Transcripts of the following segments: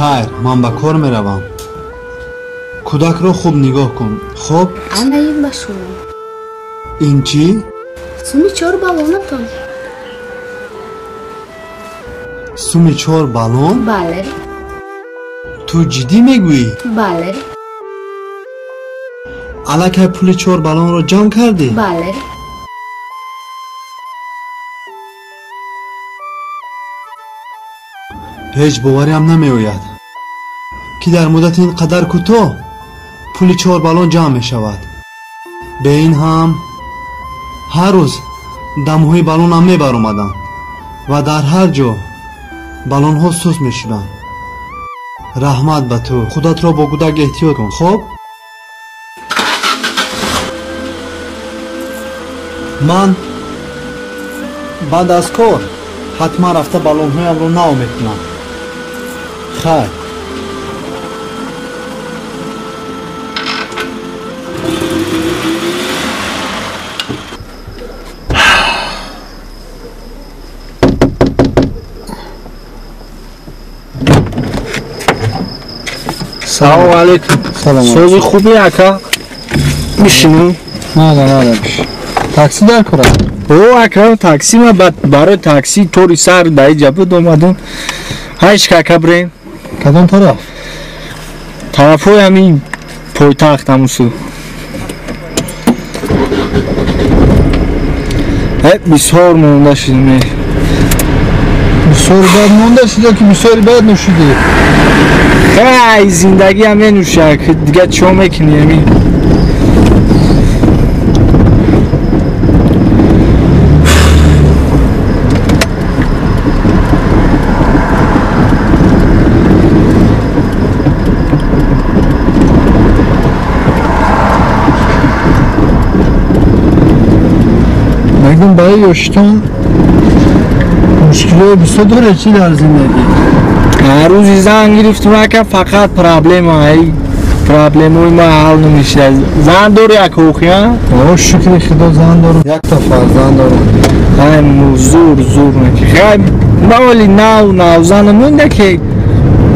Хайр, ман ба кор меравам. Кӯдакро хуб нигоҳ кун, хуб? Ана ин ба шумо. Ин чӣ? Суми 4 баллонатон. Суми 4 баллон? Бале. Ту ҷиддӣ мегӯӣ? Бале. Аллакай пули 4 баллонро ҷамъ кардӣ? Бале. Ҳеҷ бовариам намеояд, ки дар муддати ин қадар кӯтоҳ пули 4 баллон ҷамъ мешавад. Бе ин ҳам ҳар рӯз дамҳои баллонам мебаромаданд ва дар ҳар ҷо баллонҳо сус мешуданд. Раҳмат ба ту. Худатро бо кӯдак эҳтиёт кун, хоб? Ман баъд аз кор ҳатман рафта баллонҳоямро нав мекунам. Хайр. Салом алейкум. Сози хуби ака? Мишинӣ? Не, не, не. Такси дар кор аст? О, ака, такси ма барои такси тори сар дар иҷа буд омадам. Ҳайш кака бирем. Кадом тараф? Тарафҳои ҳамин пойтахт ҳамусу. Бисёр монда шудем. Бисёр бад монда шуд ё ки бисёри бад нӯшидӣ? Ай, зиндагиам менӯшак, дига чо мекунӣ ҳамин? Мегӯм барои ёшитон мушкилиҳои бисёр доред чӣ дар зиндагӣ? Ҳар рӯзи зан гирифтум ака, фақат проблема, ай проблемаи ма ҳал намешавад. Зан дори ака охи, а? О, шукри худо зан дорам, якта фарзанд дорам. Ай, зур, зур наки. Хай, ма вале нав, навзанам монда ки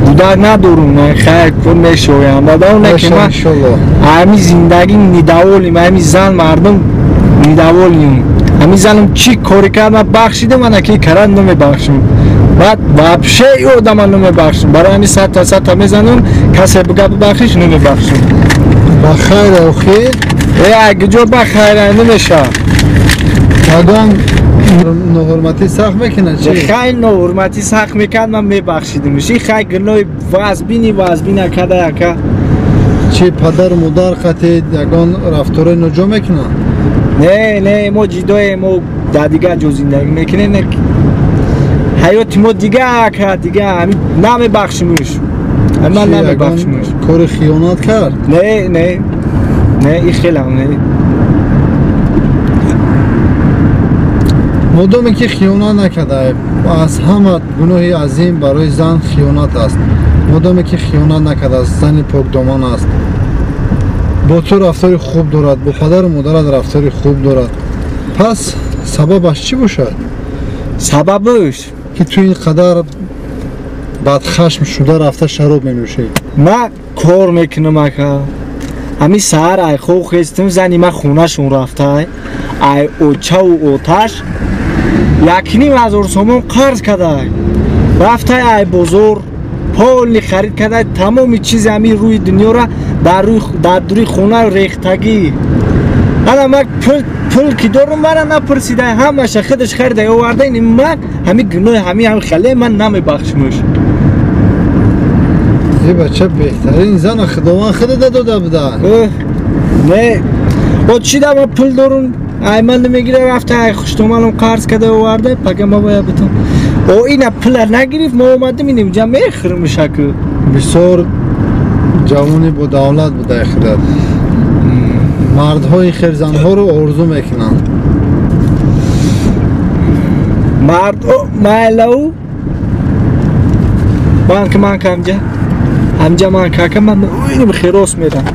кӯдак надорум, хай, мешоям. Баъда оне ки ман ҳами зиндагӣ недоволим, ҳами зан мардум недоволим. Ҳами занам чӣ кори кард, ман бахшидам, ана ки карад намебахшам. Баъд вообще одама намебахшам. Барои ҳамин садта садта мезанам, касе бига бибахшиш намебахшам. Ба хайр охир? Э, куҷо ба хайр намешавад. Ягон ноҳурматӣ сахт мекунад чӣ? Хай ноҳурматӣ сахт мекард, ман мебахшидимш. И хай гуноҳи вазбини вазбина карда яка. Чӣ падару модар қатӣ ягон рафторои ноҷо мекунад? Не, не, мо ҷидоем, мо дар дигар ҷо зиндагӣ мекунем. Ҳаёти мо дига ака, дига намебахшимш. Ман намебахшимш. Кори хиёнат кард? Не, не, не, и хелам не. Модоме ки хиёнат накарда, аз ҳама гуноҳи азим барои зан хиёнат аст. Модоме ки хиёнат накардааст, зани покдоман аст. Бо ту рафтори хуб дорад, бо падару модарат рафтори хуб дорад. Пас сабабаш чӣ бошад? Сабабаш ки ту ин қадар бадхашм шуда рафта шароб менӯшӣ? Ман кор мекунам ака. Ҳамин саҳар ай хоб хестам, зани ман хонашон рафта, ай очаву оташ 1,5 ҳазор сомон қарз карда. Рафта ай бозор поли харид карда, тамоми чизи ҳамин рӯи дунёра дар дури хона рехтагӣ. Ана ман пул ки дорум, мара напурсида, ҳамаша худаш харида оварда. Ин ман ҳамин гуноҳи ҳамин ҳам хеле ман намебахшимш. Е бача, беҳтарин зана худованд худада дода буда. Не, о чӣ да ман пул дорум, ай ман намегира, рафта ай хуштоманам қарз карда оварда, пага ма бояд битам. О ина пула нагирифт, мо омадем ин инҷа мехӯримш аку. Бисёр ҷавони бо давлат буда худат. Мардҳои хелзанҳоро орзу мекунанд. Мард майлау ман ки ман ка ҳамҷа ҳамҷа ман кака ман иним херос мерам.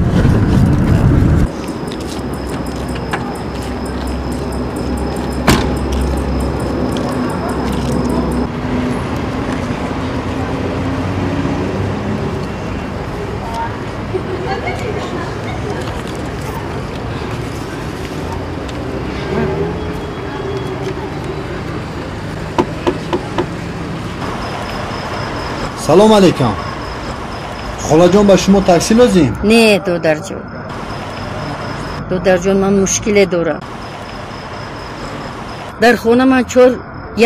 Салом алейкум. Холаҷон, ба шумо такси лозим? Не, додарҷон. Додарҷон, ман мушкиле дорам. Дар хона ман 4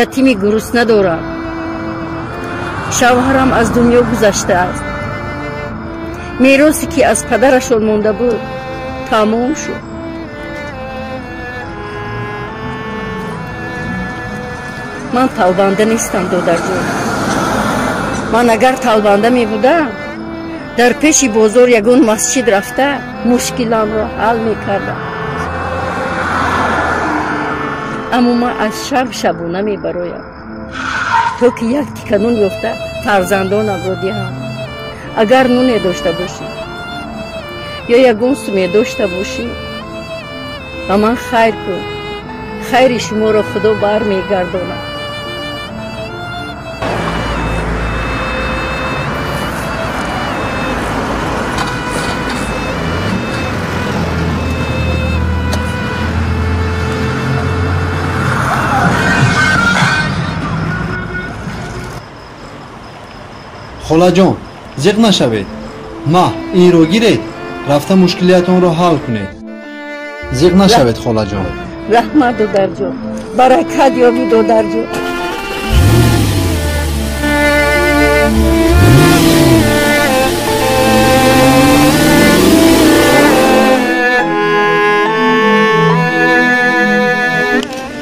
ятими гурусна дорам. Шавҳарам аз дунё гузаштааст. Меросе ки аз падарашон монда буд тамом шуд. Ман талбанда нестам, додарҷон. Ман агар талбанда мебудам, дар пеши бозор ягон масҷид рафта мушкиламро ҳал мекардам. Аммо ман аз шаб шабона мебароям, то ки як тика нун ёфта фарзандонамро диҳам. Агар нуне дошта бошӣ ё ягон суме дошта бошӣ, ба ман хайр кун. Хайри шуморо Худо бармегардонад. Холаҷон, зиқ нашавед. Ма, инро гиред, рафта мушкилиятонро ҳал кунед. Зиқ нашавед, холаҷон. Раҳмат, додарҷон. Баракат ёбӣ, додарҷон.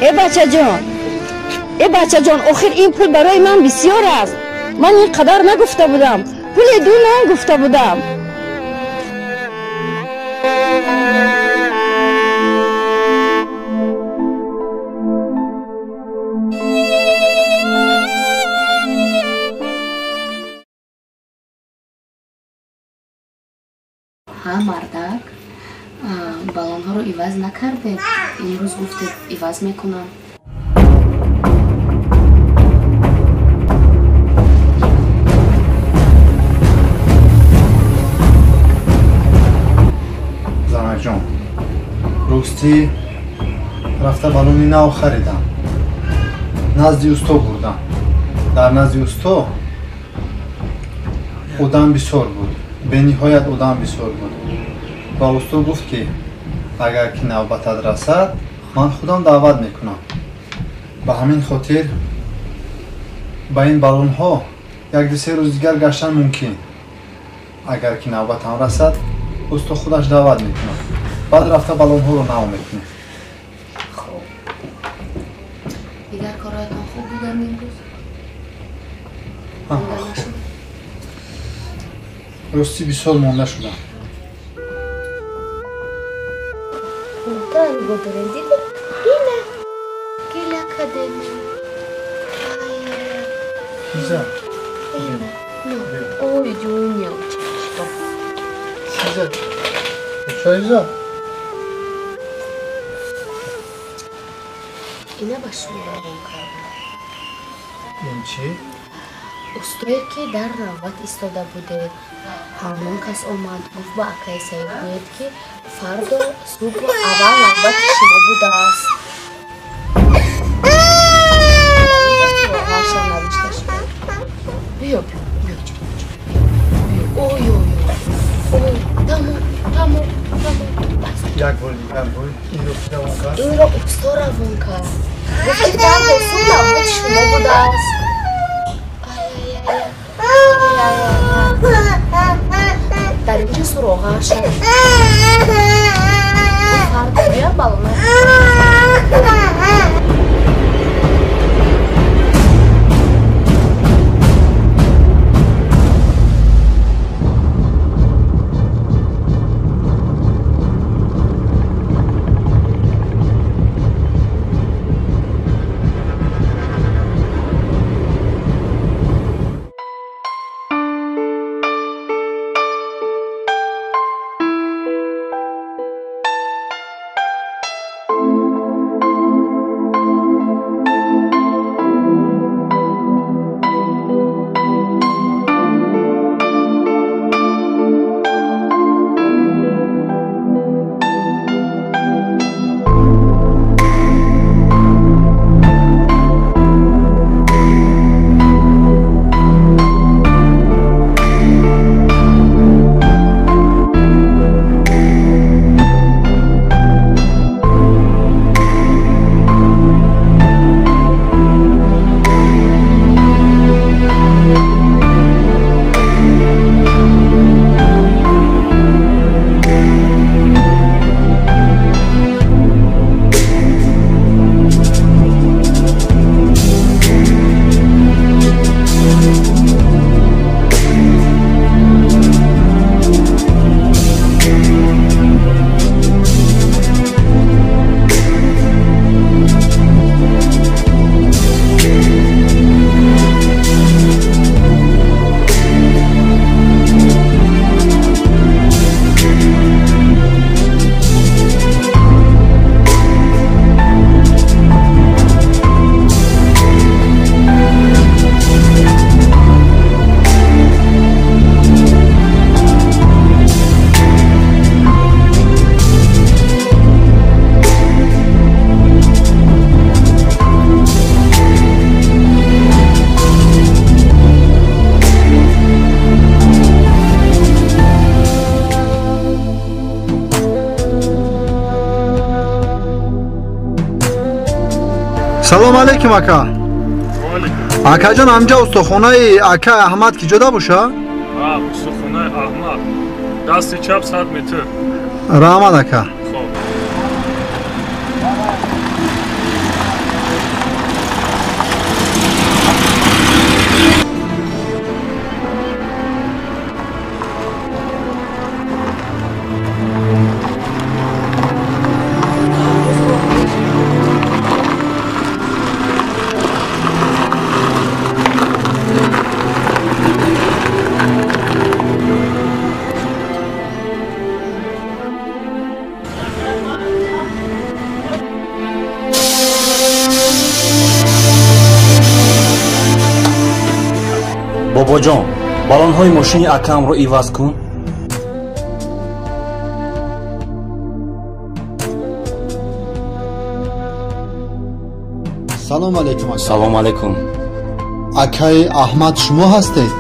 Э бачаҷон, э бачаҷон, охир ин пул барои ман бисёр аст. Ман ин қадар нагуфта будам. Пули 2 нон гуфта будам. Ҳа, мардак, баллонҳоро иваз накардед? Имрӯз гуфтед иваз мекунам. Занакҷон, ростӣ рафта баллони нав харидам. Назди усто бурдам. Дар назди усто одам бисёр буд. Бениҳоят одам бисёр буд. Ва усто гуфт, ки агар ки навбатат расад, ман худам даъват мекунам. Ба ҳамин хотир ба ин баллонҳо 1-3 рӯз дигар гаштан мумкин. Агар ки навбатам расад, усто худаш даъват мекунад. Баъд рафта баллонҳоро нав мекунем. Хуб, дигар корҳоятон хуб буданд имрӯз? Хуб. Ростӣ бисёр монда шудам. Нигоҳ дорем, дидед? Ина гила кадем. Киза? Ина. Ой, ҷуня. Киза? Чойза? Ина ба шумо равон кардам. Ин чӣ? Устое ки дар навбат истода будед, ҳамон кас омад, гуфт ба акаи Саид гӯед, ки фардо субҳ аввал навбати шумо будааст. Суроғаашам навишта шуда. Биё, биё, биё, биё. Ой, ой, ой. Тамом, тамом, тамом. Як бор дигар бой. Инро ки равон кард? Инро усто равон кард. Гуфт ки фардо субҳ навбати шумо будааст. Дар инҷо суроғаашам. Фардо биё балона. Салом алейкум ака. Акаҷон, ҳамҷа устохонаи ака Аҳмад ки ҷода боша? Устохонаи Аҳмад дасти чап 100 метр. Раҳмат ака. Бобоҷон, балонҳои мошини акамро иваз кун. Салом алейкум ака. Салом алейкум. Акаи Аҳмад шумо ҳастед?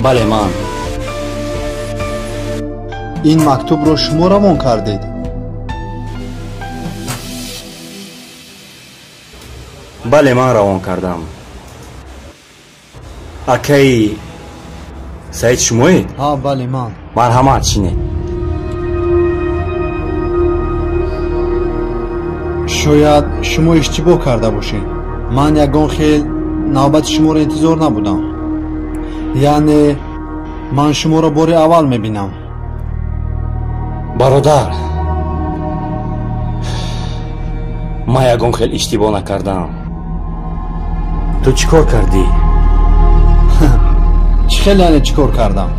Бале, ман. Ин мактубро шумо равон кардед? Бале, ман равон кардам. Акаи Саид шумоед? Ҳа, бале, ман. Марҳамат, шинед. Шояд шумо иштибоҳ карда бошед. Ман ягон хел навбати шуморо интизор набудам. Яъне ман шуморо бори аввал мебинам. Бародар, ман ягон хел иштибоҳ накардам. Ту чӣ кор кардӣ? Чӣ хел яъне чӣ кор кардам?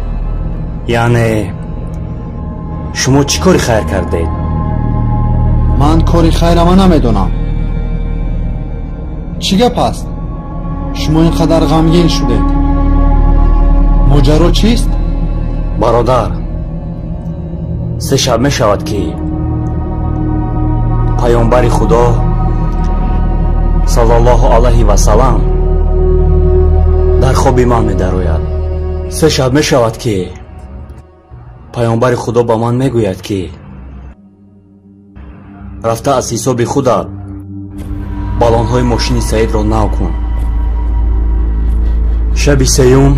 Яъне шумо чӣ кори хайр кардед? Ман кори хайрама намедонам. Чӣ гап аст? Шумо ин қадар ғамгин шудед. Моҷаро чист? Бародар, се шаб мешавад ки паёмбари Худо саллаллоҳу алайҳи васалам дар хоби ман медарояд. Се шаб мешавад ки паёмбари Худо ба ман мегӯяд ки рафта аз ҳисоби худат балонҳои мошини Саидро нав кун. Шаби сеюм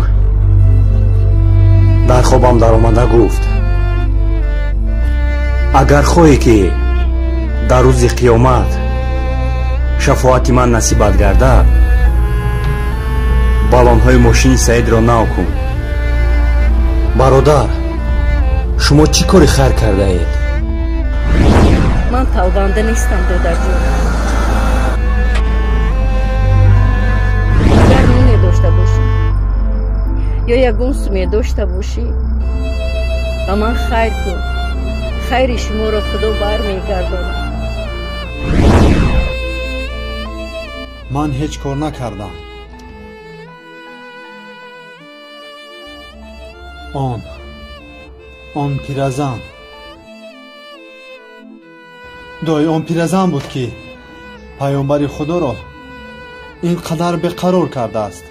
дар хобам даромада гуфт: агар хоҳӣ ки дар рӯзи қиёмат шафоати ман насибат гардад, балонҳои мошини Саидро нав кун. Бародар, шумо чӣ кори хайр кардаед? Ман талбанда нестам, додарҷон. Агар нуне дошта бошӣ ё ягон суме дошта бошӣ, ба ман хайр кун. Хайри шуморо Худо бармегардонад. Ман ҳеҷ кор накардам. Он пиразан дой, он пиразан буд ки паёмбари Худоро ин қадар беқарор кардааст.